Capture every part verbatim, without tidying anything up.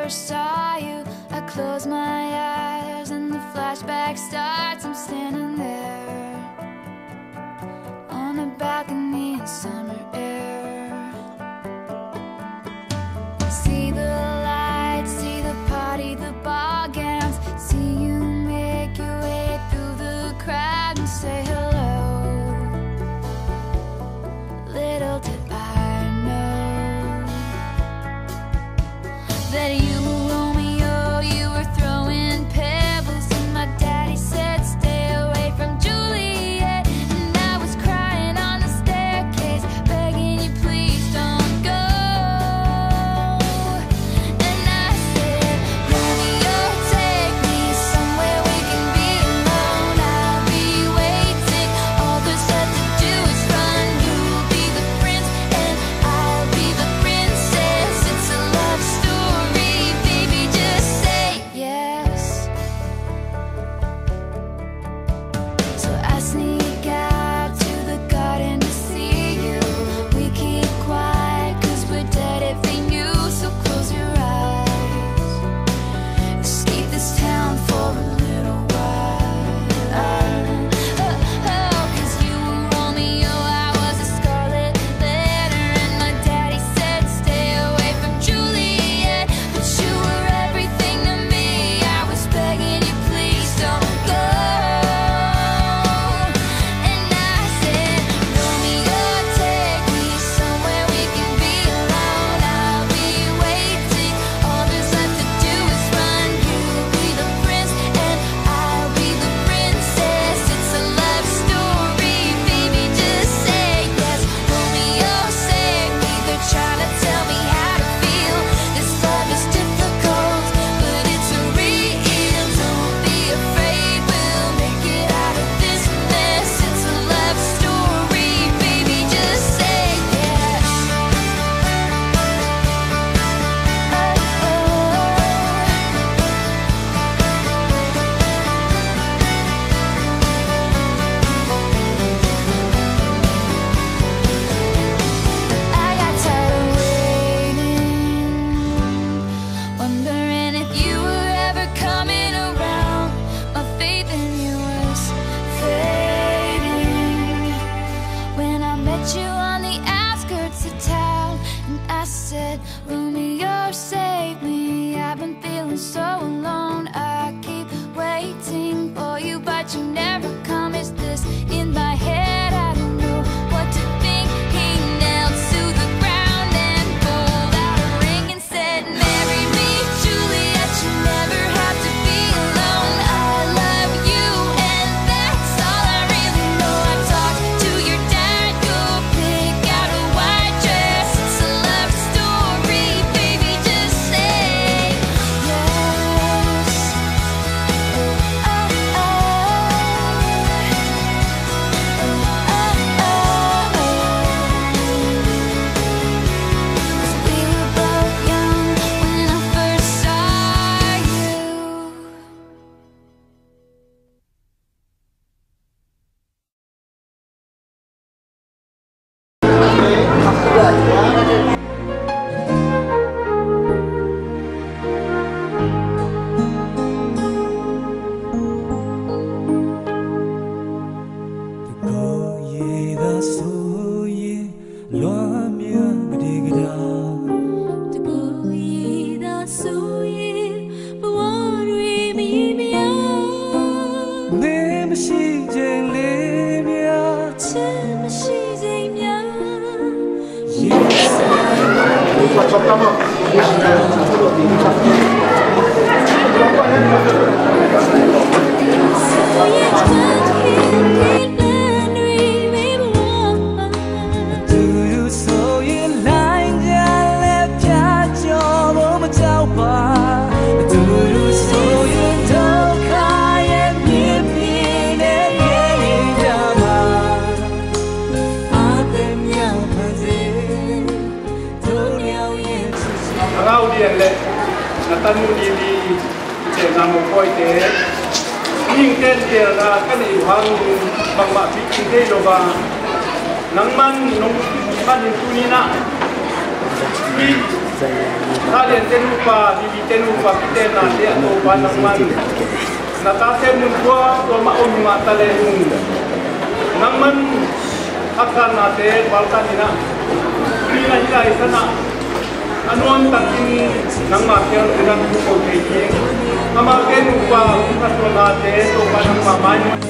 Saw you, I close my eyes and the flashback starts. I'm standing there on a balcony in summer air. See the lights, see the party, the ball gowns. See you make your way through the crowd and say hello. Little did I know that you were Romeo, you were throwing pebbles, and my daddy said, "Stay away from Juliet." And I was crying on the staircase, begging you, "Please don't go." And I said, "Romeo, take me somewhere we can be alone. I'll be waiting. All there's left to do is run. You'll be the prince and I'll be the princess. It's a love story, baby, just say yes." So I sneak out to the garden to see you. We keep quiet 'cause we're dead if they knew. So close your eyes. Escape this town for a little while. Oh, oh, 'cause you were Romeo, I was a scarlet letter, and my daddy said, "Stay away from Juliet." But you were everything to me. I was begging you, "Please don't go." And I said, "Romeo, take me somewhere we can be alone. I'll be waiting. All there's left to do is run. You'll be the prince and I'll be the princess. It's a love story, baby, just say yes. Romeo, save me. They're trying to tell me how to feel. This love is difficult, but it's real. Don't be afraid, we'll make it out of this mess. It's a love story, baby, just say yes." Oh, oh. I got tired of waiting, wondering if you were ever coming around. My faith in you was fading when I met you on the outskirts of town. And I said, "Romeo, save me. I've been feeling so alone. I keep waiting for you, but you never come. Is this in my head? I don't know what to think." He knelt to the ground and pulled out a ring and said, "Marry me, Juliet. You never have to be alone. I love you, and that's all I really know. I talked to your dad. You'll pick out a white dress. It's a love story, baby, just say yes." Oh, oh, oh. Oh, oh, oh. 'Cause we were both young when I first saw you. Na ngau lian le na tanu ni li i tel na mo koi te. Ning ten tel na ka nei hang bangmah pi king thei lo ba. Nangman nong pan in tuni na. Pi. Sa le Te nupa, Bibi te nupa, kitenate a Topa nangman na tate mun tua tua mah om mah ta le hung, nangman a kanate balkan ina pi na hi lai sana a nuam takin nangma kiang nang tu ko te ki ama te nupa ka tua nate Topa nangma mai.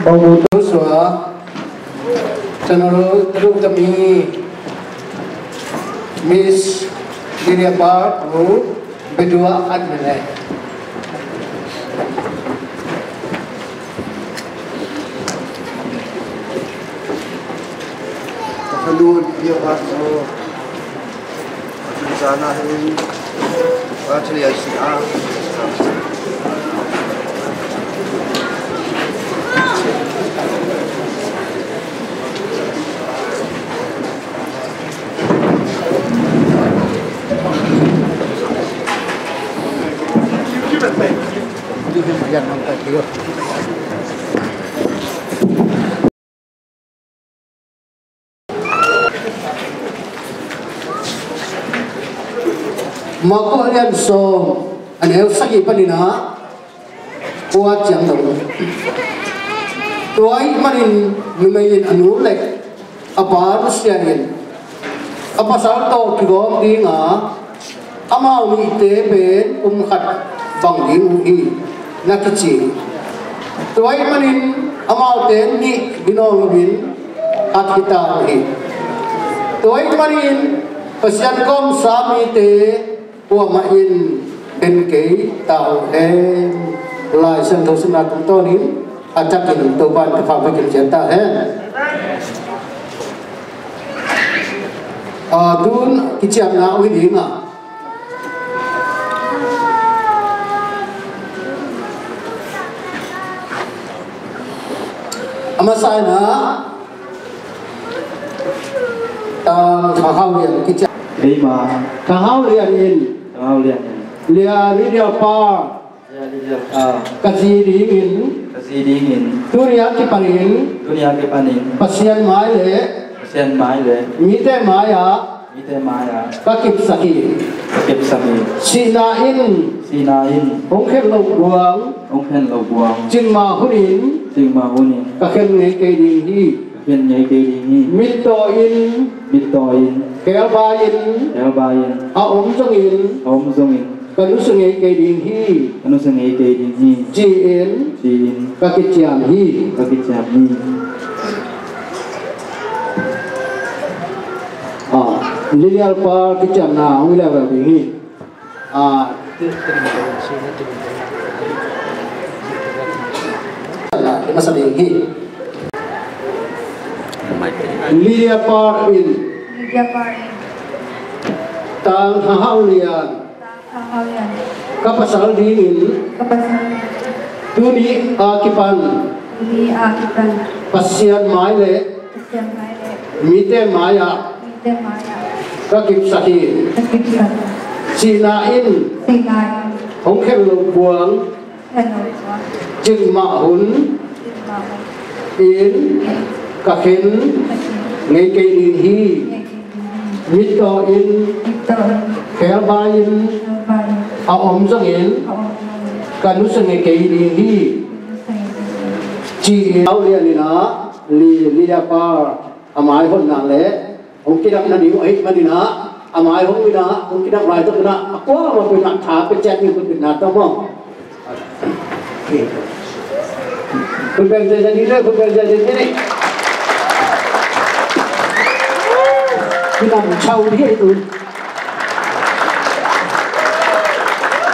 Kong mu tu sua, channel tu kami Miss Lydia Park, Bedua at mene. Ka nun bia ba so. Sana hin ba thei a si a. Marka lian sawm, a neu sagih panin ah, kua ciang lo. Tua ahih manin numei in a nu le a pa nusia in, a pasal tawh kigawm ding a, amau nihte pen kum khat bang ding uh hi, na kici hi. Tua ahih manin amaute nih ginawn loin khat hita uh hi. Tua ahih manin Pasian kawmsa mite kuamah in en kei ta uh hen. Lai Siangtho simna tungtawnin a takin Topa'n thupha pia ciat ta hen. A, tun kiciamna uh hi ding a, a masa in ah, tang Thang Hau Lian kiciam. Keima. Thang Hau Lian in. Thang Hau Lian in. Lia Lydia pa. Lia Lydia pa. Ka zi dingin. Ka zi dingin. Tuni a kipanin. Tuni a kipanin. Pasian mai le. Pasian mai le. Mite mai-ah. Mite mai-ah. Ka kipsak hi. Ka kipsak hi. Sihna in. Sihna in. Hong khen loh buang. Hong khen loh buang. Cikmah hunin. Cikmah hunin. Ka khen ngei kei ding hi. Ka khen ngei kei ding hi. Mittaw in. Mittaw in. Khebai in. Khebai in. A om zongin. A om zongin. Ka nusia ngei kei ding hi. Ka nusia ngei kei ding hi. Ci-in. Ci-in. Ka kiciam hi. Ka kiciam hi. Ah, Lydia pa kiciamna hong hilh lel ding hi. Ah, masa ding hi. Lydia pa in. Lydia pa in. Tang Thang Hau Lian. Ka pasal dingin. Ka pasal dingin. Tuni a kipan. Tuni a kipan. Pasian mai le. Pasian mai le. Mite mai-ah. Mite mai-ah. Ka kipsak hi. Ka kipsak. Sihna in. Sihna in. Hong khen loh buang. Cikmah hun in ka khen ngei kei ding hi. Mittaw in, khebai in, a om zongin ka nusia ngei kei ding hi. Ci-in Thang Hau Lian in ah, Lydia pa a mai honna le hong kidap nading uh ahih manin ah, a mai hong in ah, hong kidap laitak in ah, a kuamah pen ah tha pia ciat ni, khut beng na tawh maw. Khut beng ciat ciat ni le, khut beng ciat ciat ni. Kinam chau ni ei tu.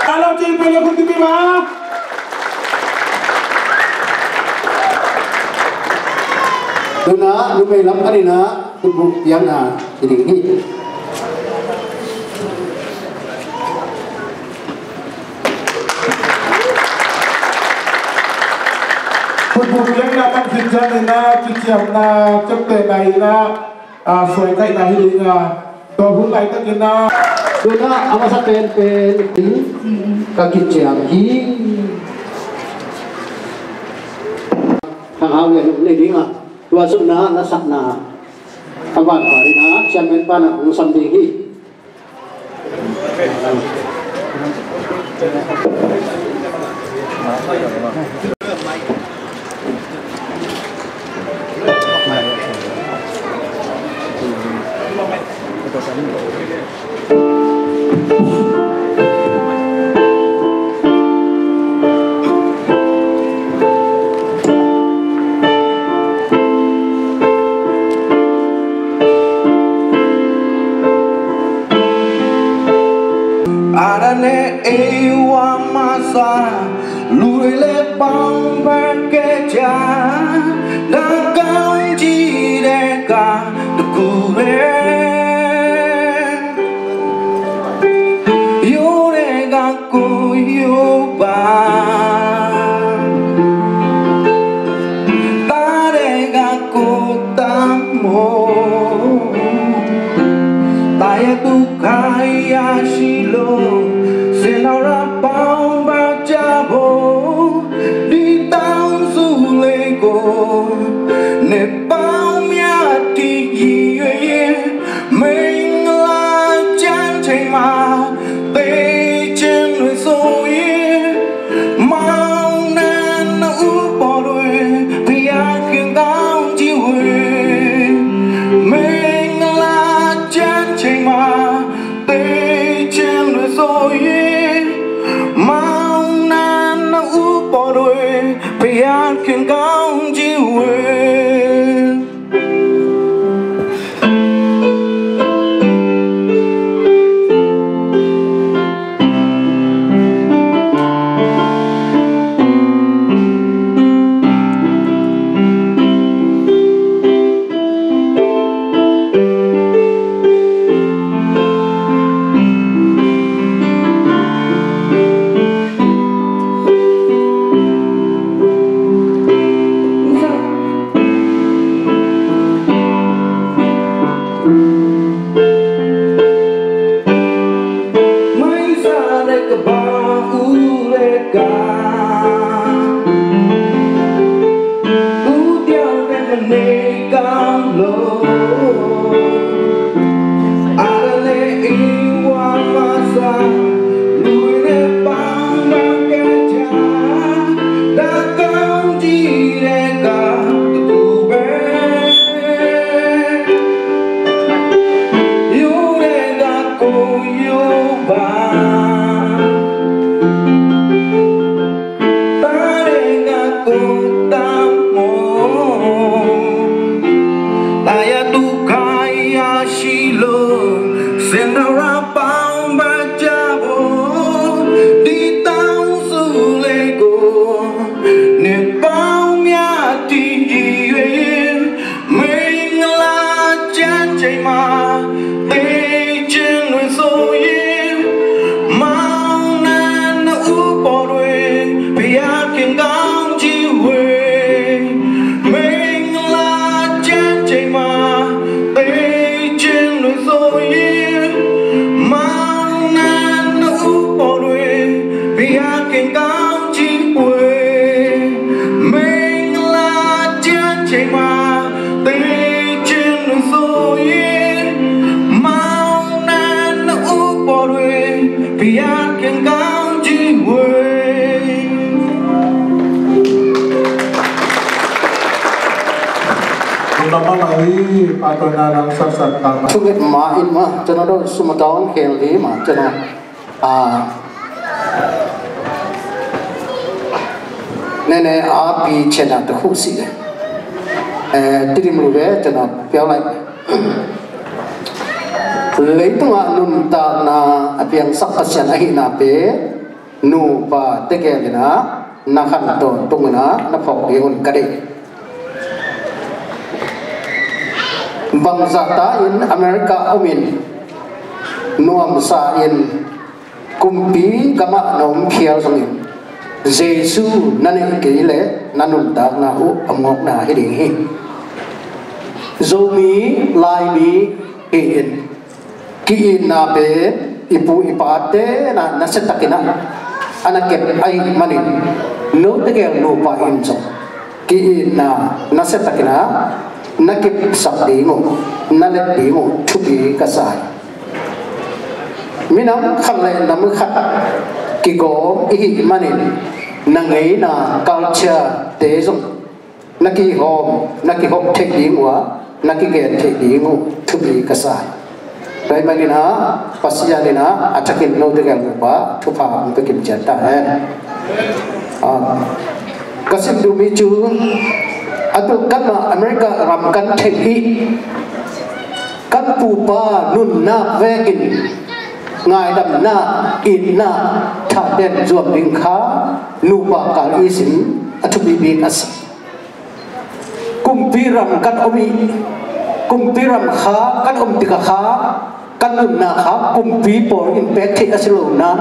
Kalau cil pele khut beng ma. Tu-in ah, numei lam panin ah, khutbuk piakna hi ding hi. Khutbuk piakna pan khit ciangin ah, kiciamna, ciaptehna in ah, a, suaikaihna hi ding a, tua hun laitakin ah. Tu-in ah, a masa penpen in ka kiciam hi. Thang Hau Lian nei ding a, tua sungah na sakna a vanpha ding a, chairman pa na hong sam ding hi. Ei wa masa lui le pang pa ke cha da kang ji de ka da ku de yo de ga ku yo ba ta de ga ku ta mo ta ya tu ka ya shi lo se na ra pang ba cha bo di tang su le ko ne pang mya ti yi ye meng la chan chai ma te chen we so ye mao nan na u po we pia kien kang ji we meng la chan chai ma te chen we so ye mao nan na u po we pia kien kang ji we. Meng la cian cei ma, tei cin lui so ye, mao nan na u po lui, pia kin kang ji we. Meng la cian cei ma, tei cin lui so ye, mao nan na u po lui, pia kin kang ji we. Meng la cian cei ma, tei cin lui so ye, mao nan na u po lui, pia kin kang ji we. Nunama lai, patoi na lang sat sat ta ma. Thunget ma in ma, cana do suma taon khel di ma, cana. Ah. Nene a pi cena ta hu si de. Eh, tidim lu ve, cana piau lai. Leitunga nuntakna a piangsak Pasian ahihna pen, nupa tegel in a, na khantawn tung in a, na phawk ding un ka deih. Bangzah ta in America om in, nuamsa in, kumpi gamah na om phial zongin, Jesu na neih kei leh na nuntakna uh a mawkna hi ding hi. Zomi, Laimi hi in, ki-itna pen i pu i pate na, nasia takin a, a na kep ahih manin, note gel nupa in zong ki-itna nasia takin a, na kipsak ding uh, na let ding uh thupi ka sa hi. Minam khat le nam khat kigawm i hih manin, na ngeina culture te zong na kihawm, na kihawm theih ding uh a, na kigen theih ding uh thupi ka sa hi. Tua ahih manin a, Pasian in a, a thakin note gel nupa thupha hong pia kim ciat ta hen. Ah, ka sim duh mi cu, a tul kan mah America ram kan theih hi. Kan pupa nunnak vekin ngaidamna, itna, thaten zuam ding kha nupa kal i sin a thupi bik a si. Kumpi ram kan om i, kumpi ram kha kan om tikah kha kan nunna kha kumpi pawl in pek theih a si lo nan,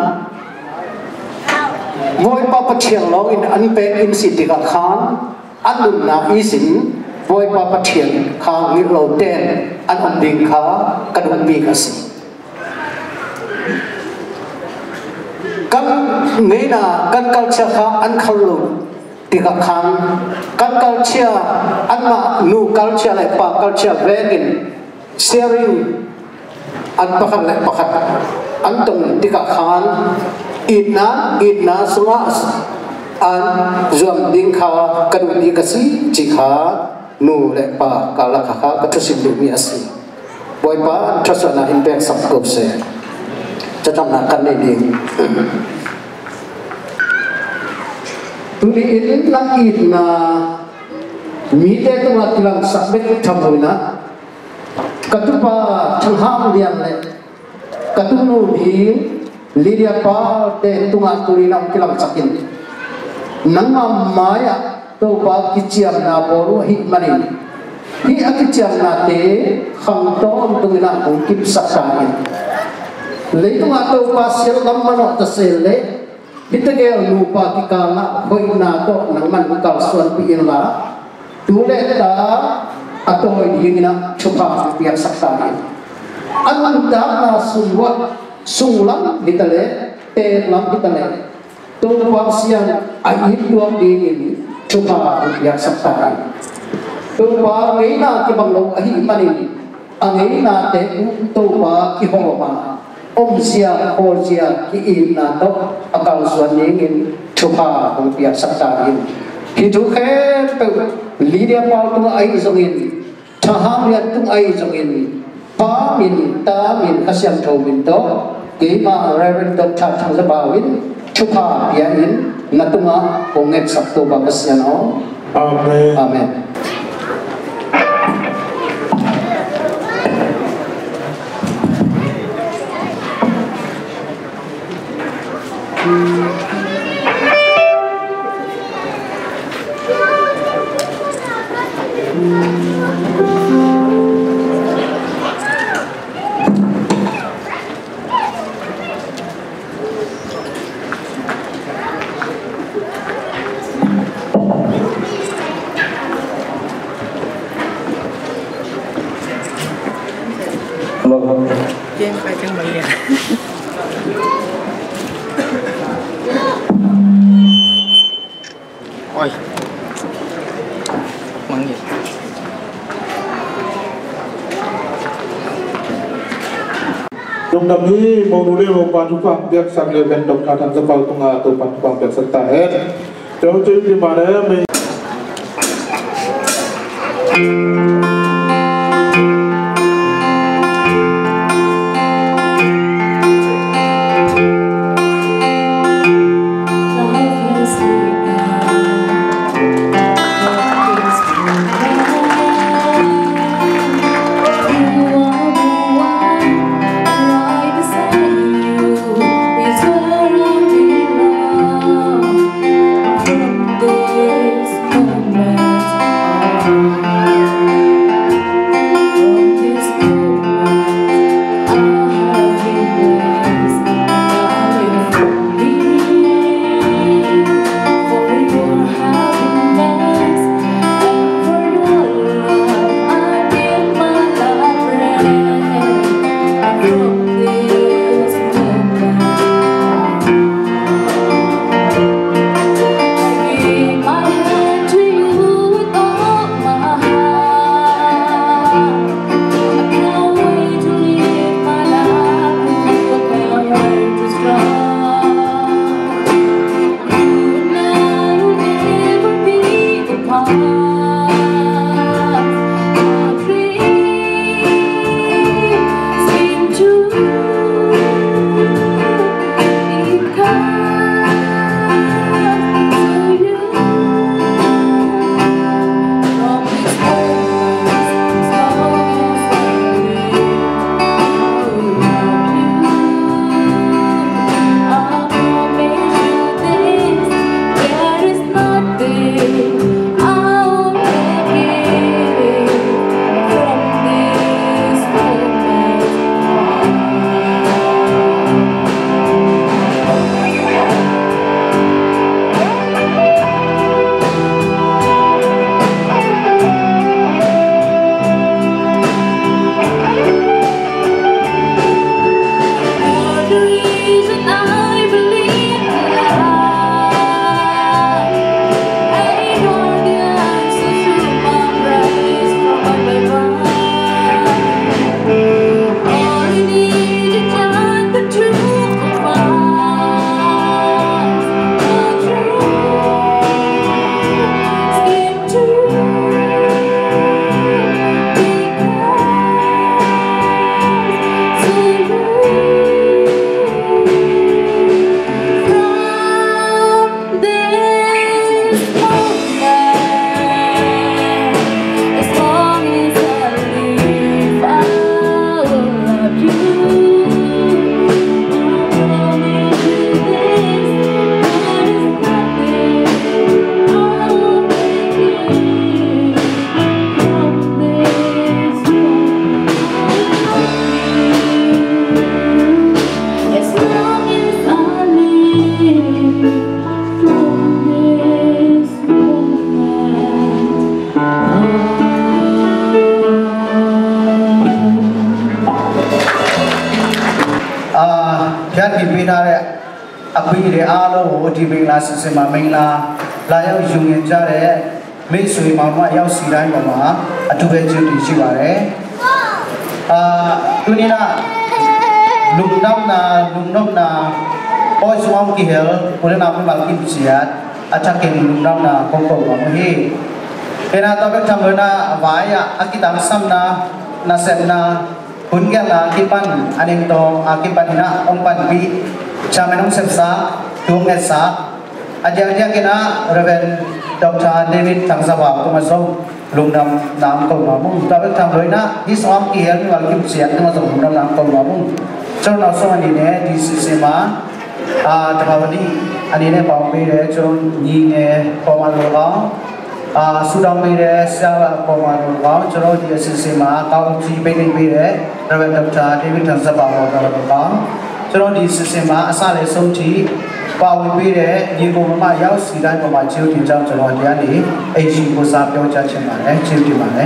Bawipa Pathian lawngin an pek in si tikah khan an nunna i sin Bawipa Pathian kha ngilh lo ten an om ding kha kan hun bik a si. Kan ngeina kan culture kha an khal lo tikah khan kan culture, anmah nu culture le pa culture vekin sharing an pakhat le pakhat an tong tikah khan itna, itna sungah an zuam ding kha kan hun bik a si ci kha nu le pa kal lakah kha ka thusim duhmi a si. Bawipa in thluachuahna in peksak ko seh. Cacamna kan nei ding. Tuni in nang itna mite tungah kilangsak bek tham lo in ah, ka tupa Thang Hang Lian le ka tunu ding Lydia Pau te tungah tuni in ah kilangsak in, nangmah mai-ah Topa kiciamna bawl uh ahih manin, hih a kiciamnate khang tawntung in ah hong kipsak ta in. Leitungah Topa siat lam manawh ta se leh, hih tegel nupa kikal ah hoihna tawh nangman kalsuanpih inla, tu le ta a tawi dingin ah thupha hong piaksak ta in. A nuntakna sungah sunglam hi ta leh, teeklam hi ta leh, Topa Pasian a it luat dingin thupha hong piaksak ta hi. Topa ngeina kibang lo ahih manin a ngeinate uh Topa kihawm a, omzia khawlzia ki-itna tawh a kalsuan dingin thupha hong piaksak ta hi. Hih thu khempeuh Lydia Pau tungah ahi zongin, Thang Hang Lian tung ahi zongin, Pa min, Ta min, Kha Siangtho min tawh, keimah Reverend Doctor Thang Za Pau in thupha pia in na tungah kong ngetsak Topa Pasian aw. Amen. Amen. Oi. Mangngilh. Lungdam hi. Monu le mopa thupha piaksak le pen Doctor Thang Za Pau tungah Topa'n thupha piaksak ta hen. Teu teu di mah le mei. အဝိရအအားလုံးကို ဒီမင်္ဂလာစီစဉ်မှာ မင်္ဂလာလာရောက်ယူနေကြတဲ့ မိတ်ဆွေမောင်နှမ ရောက်စီတိုင်းပေါ်မှာ အထူးပဲကျေးဇူးတင်ရှိပါတယ်။ အာ၊ tuni-in ah lungdamna, lungnopna, awi sung a hong kihel u le nau mimal kim ciat a thakin lungdamna kong ko nuam uh hi. Tua bek tham loin ah, a vai-ah a kitangsamna, nasepna, hun gelhna a kipan, a nengtawng a kipan in ah hong panpih, chairman hong sepsak, thu hong ngetsak, a diakdiakin ah Reverend Doctor David Thang Za Pau tungah zong lungdamna hong ko nuam uh. Tua bek tham loin ah hih sung a hong kihel mimal kim ciat tungah zong lungdamna hong ko nuam uh. Chon na sung a ni ne D C C ma, ah, tapa bani a ni ne pau pi le chon ni ne pau ma lo kau. Ah, sudang pi le sia pau ma lo kau. Chon di a si si ma kau chi pi ni pi le Reverend Doctor David Thang Za Pau ma lo kau. Chon di si si ma a sa le sum chi pau pi le ni ko ma yau si dan ko ma chiu tin chang chon di a ni ei chi ko sa pyo cha chen ma le chiu tin ma le.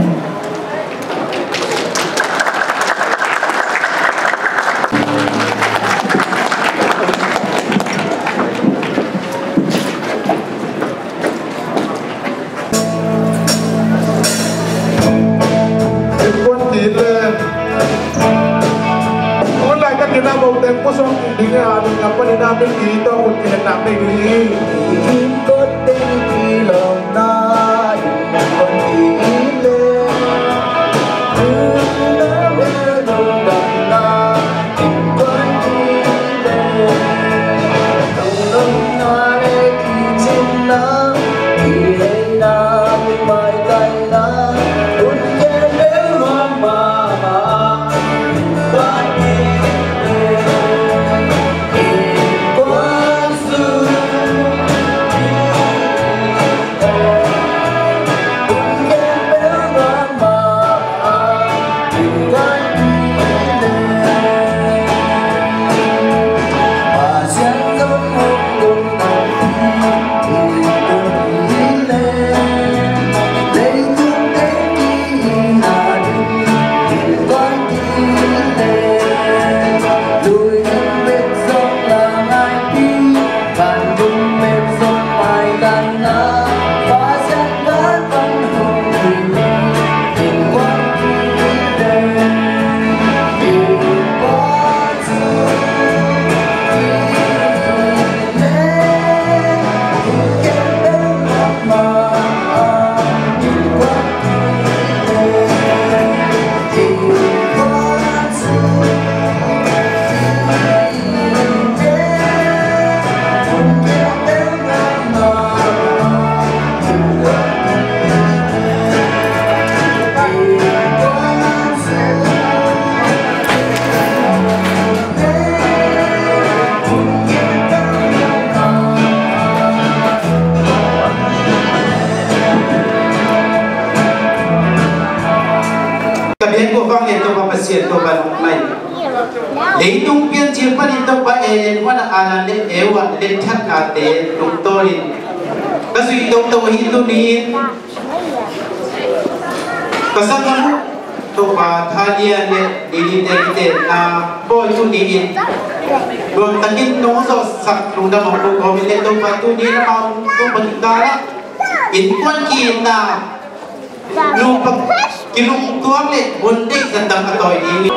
กระเบียนกว่าฟังเรียนตัวภาษาเสียตัวบ้านของใน Leitung piancil panin Topa Eden huan a Adam le Eva le thatnate tungtawnin ka zuih toto hi. Tuni-in ka sanggam uh Topa Thalian le Lilite kitenna pawi tuni-in nuamtakin nong zawhsak lungdam hong ko kawmin le Topa tuni-in amau Topa kikalah innkuan ki-itna Lungpa kilungtuak le hun deih zat dang a tawi ding.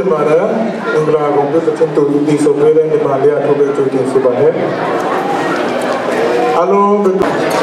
Mara, Engla kong pe pachin tu di so pe den di ma lia tu pe tu di so ba he. Alo pe tu.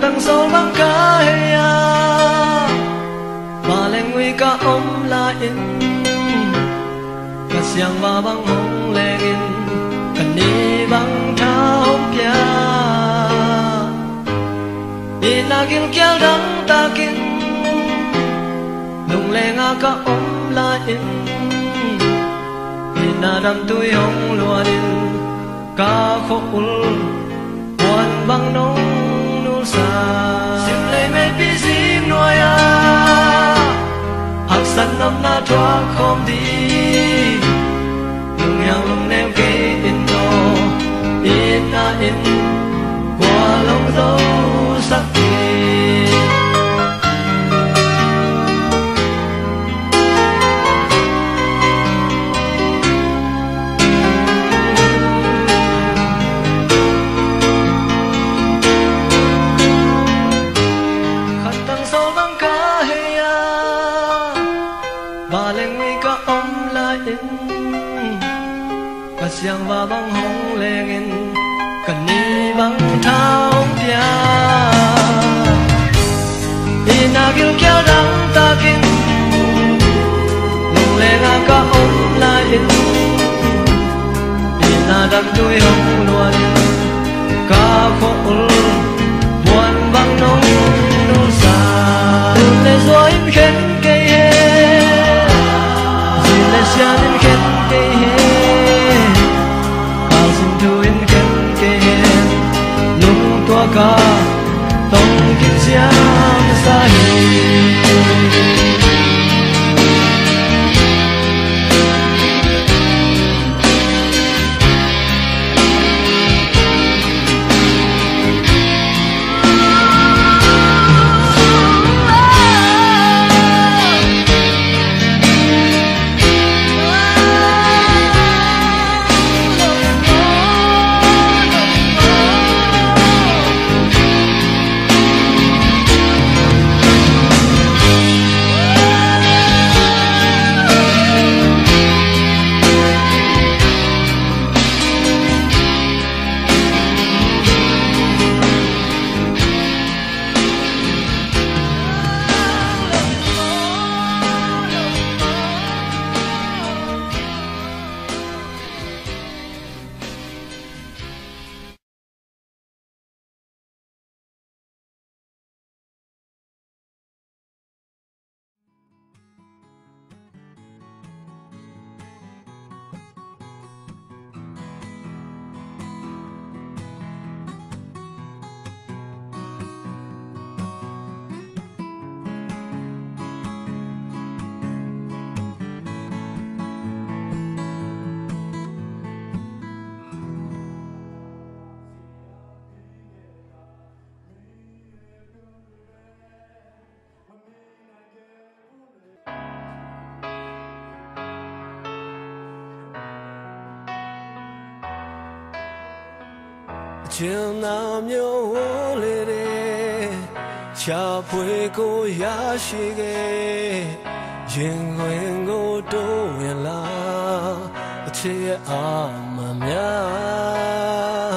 Tang sawl bang ka hei a, vanleng ui ka om lai-in, ka siangva bang hong lengin, ka ni bang tha hong pia. Itna gilkial dangtakin, lunglenga ka om lai-in, itna damtui hong luanin, ka khua ul puan bang nong nulsa. Sim lei meipi zing nuai-ah, haksat nopna thuak khawm ding, lunghiang lungnem kei in aw, itna in kua long zosak ding. Khat tang sawl bang ka hei a, vanleng ui ka om lai-in, ka siangva bang hong lengin, ka ni bang tha hong pia. Itna gilkial dangtakin, lunglenga ka om lai-in, itna damtui hong luanin, ka khua ul puan bang nong nulsa. Lut le zua in khen kei hen, zi le sian in khen kei hen, pau sin thu in khen kei hen, lungtuak a tong kiciam sa hi. Cina myo le de, cha pwe ko ya shi ge, yin wen go do wen la. အချစ်ရဲ့အမှားများ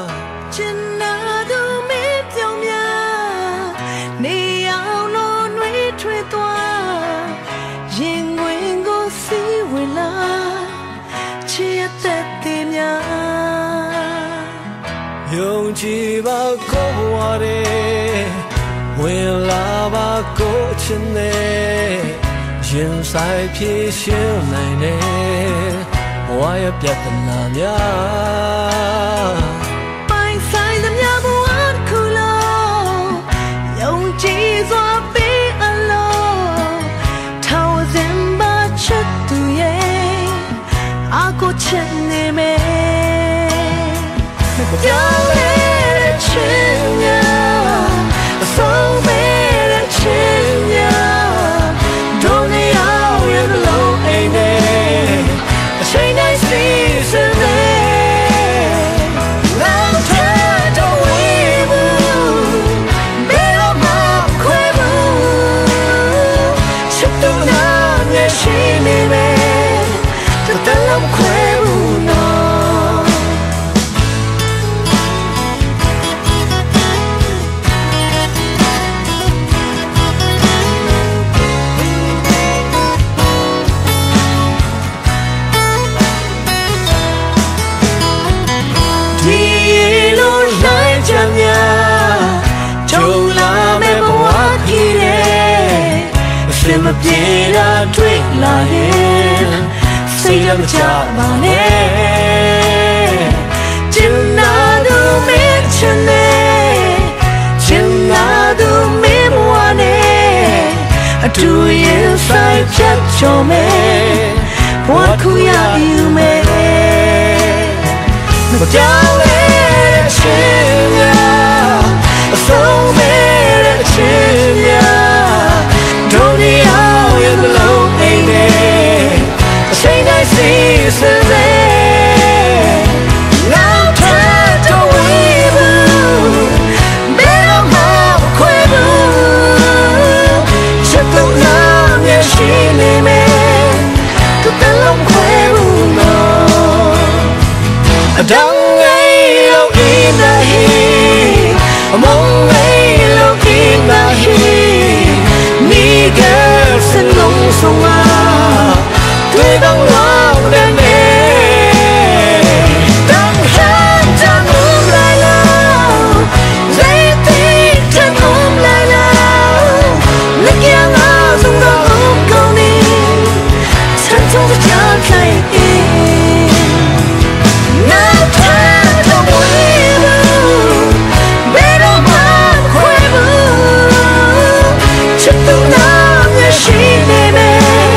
။ ချစ်နာသူမင်းပြောင်းများ၊ နေရောင်လိုနွေးထွေးသွား၊ ရင်ခွင်ကိုစီးဝင်လာ၊ ချစ်ရဲ့သက်သေများ။ ယုံကြည်ပါကိုယ့်ဘဝထဲ ဝင်လာပါကိုယ့်အချစ်နဲ့ ရင်ဆိုင်ဖြေရှင်းနိုင်တဲ့ ဘဝရဲ့ပြဿနာများ။ ပိုင်ဆိုင်သမျှဘဝတစ်ခုလုံး ယုံကြည်စွာပေးအပ်လို့ ထောင်စဉ်ပါချစ်သူရဲ့ အားကိုးချစ်နေမယ်။ မပြောင်းလဲတဲ့ချစ်များ၊ မဆုံးမဲ့တဲ့ချစ်များ၊ တို့နှစ်ယောက်ရဲ့နှလုံးအိမ်ထဲ အချိန်တိုင်းစည်းစိမ်နဲ့။ နောက်ထပ်တဝေးဘူး၊ ဘယ်တော့မှခွဲဘူး၊ ချစ်သူနာမျက်ရှိနေမယ်။ တစ်သက်လုံးခွဲဘူးနော်။ အပြစ်ဒဏ်တွေ့လာရင် စိတ်ဓာတ်မကျပါနဲ့။ ကျန်သူမင်းချင်နဲ့၊ ကျန်သူမင်းမဝါနဲ့၊ အတူရင်ဆိုင်ဖြတ်ကျော်မယ်၊ ဘဝတစ်ခုရယူမယ်။ မပြောင်းလဲတဲ့အချင်းများ၊ အဆုံးမဲ့တဲ့အချင်းများ၊ ဒုနီယာရဲ့နှလုံးအိမ်ထဲ အချိန်တိုင်းစီစဉ်စေ။ နောက်ထပ်တဝေးဘူး၊ ဘယ်တော့မှမခွဲဘူး။ ချစ်သူနာမျက်ရှိနေမယ်၊ တစ်သက်လုံးခွဲဘူးနော်။ အတန်းငယ်လုံးအင်းသာဟေး၊ အမုန်းငယ်လုံးအင်းသာဟေး၊ နီးကပ်စနုံးဆုံးမ၊ တွေ့တော့လောက်တဲ့နဲ့၊ တန်ခမ်းတန်ဦးလိုက်လောက်၊ စိတ်သစ်တန်ဦးလိုက်လောက်၊ လက်ကျန်ငါဆုံးတော့ဦးကောင်းနေ၊ ဆန်းဆုံးကြကြိုက်အင်း၊ နောက်ထပ်တဝေးဘူး၊ ဘယ်တော့မှမခွဲဘူး။ ချစ်သူနာမျက်ရှိနေမယ်၊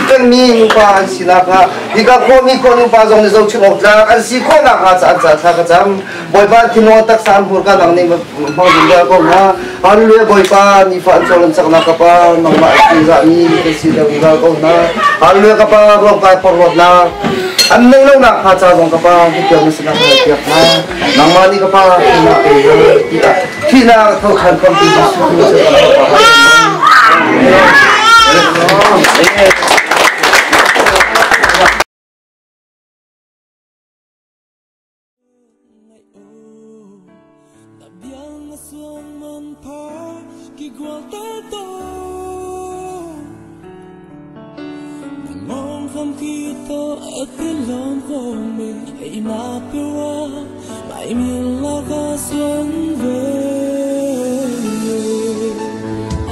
Keng mi nupa an sinak ah, hi ka khua mi khua nupa zong ne zo chin awk tlak, an si khawhnak ah ca an ca thlak a cam. Bawipa, thinlung a taksa an hmurka nang nei hmang ding gal ko na. Hallelujah, Bawipa, nifa an cawl an cakna ka Pa, nangmah a si zah mi kan si deuh ding gal ko na. Hallelujah, ka Pa, ruangkai porhlawtna an nei lonak kha ca zong ka Pa, hi piak na sinak na piak na. Nangmah ni ka Pa, thihna pe na. Thihna thokhan khawmpi Jesuh Khrih min in ka Pa. Na biang na suang manpha kigualte tawh, na mawngkhawm khit tawh a kilawm khawm e. Ei na peuh a mai min lak a suang ve.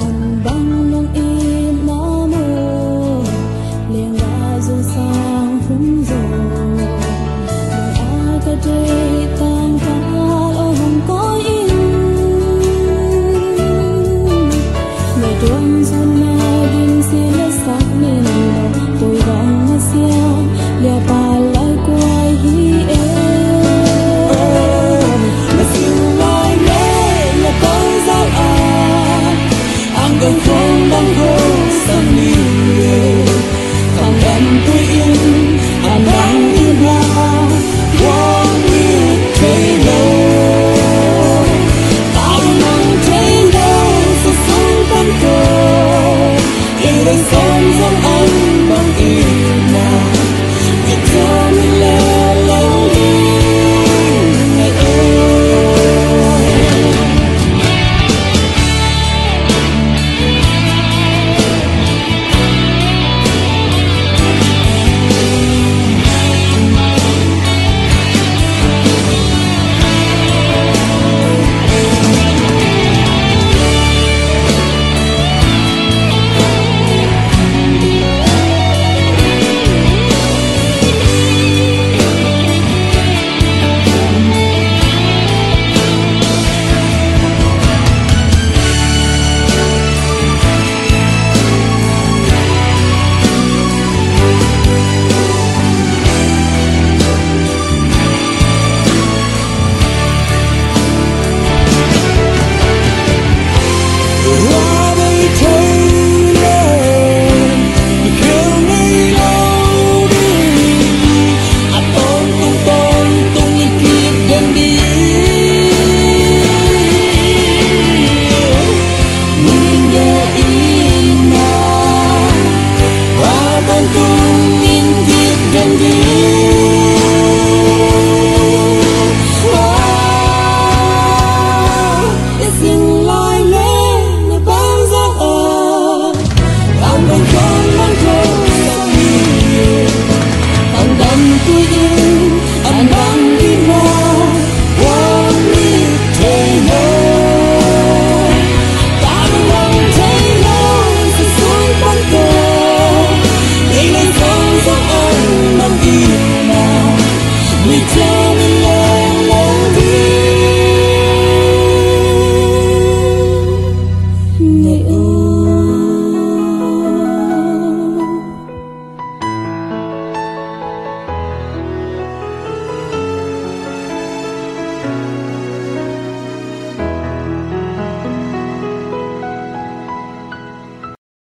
An bang lung itna maw, lengla zong sang hum zaw. Mai a ka deih tangkal aw hong kawi in. Na duang zong na dim si le sak min lo. Tua bang a siam liapa lai kuai hi e. Na sin lai le na tang zal a, ang kong kong bang kong sang ni e. Khang lam tui in a nang in a wang ni thei lo. Tang nang thei lo sa sang pan ko.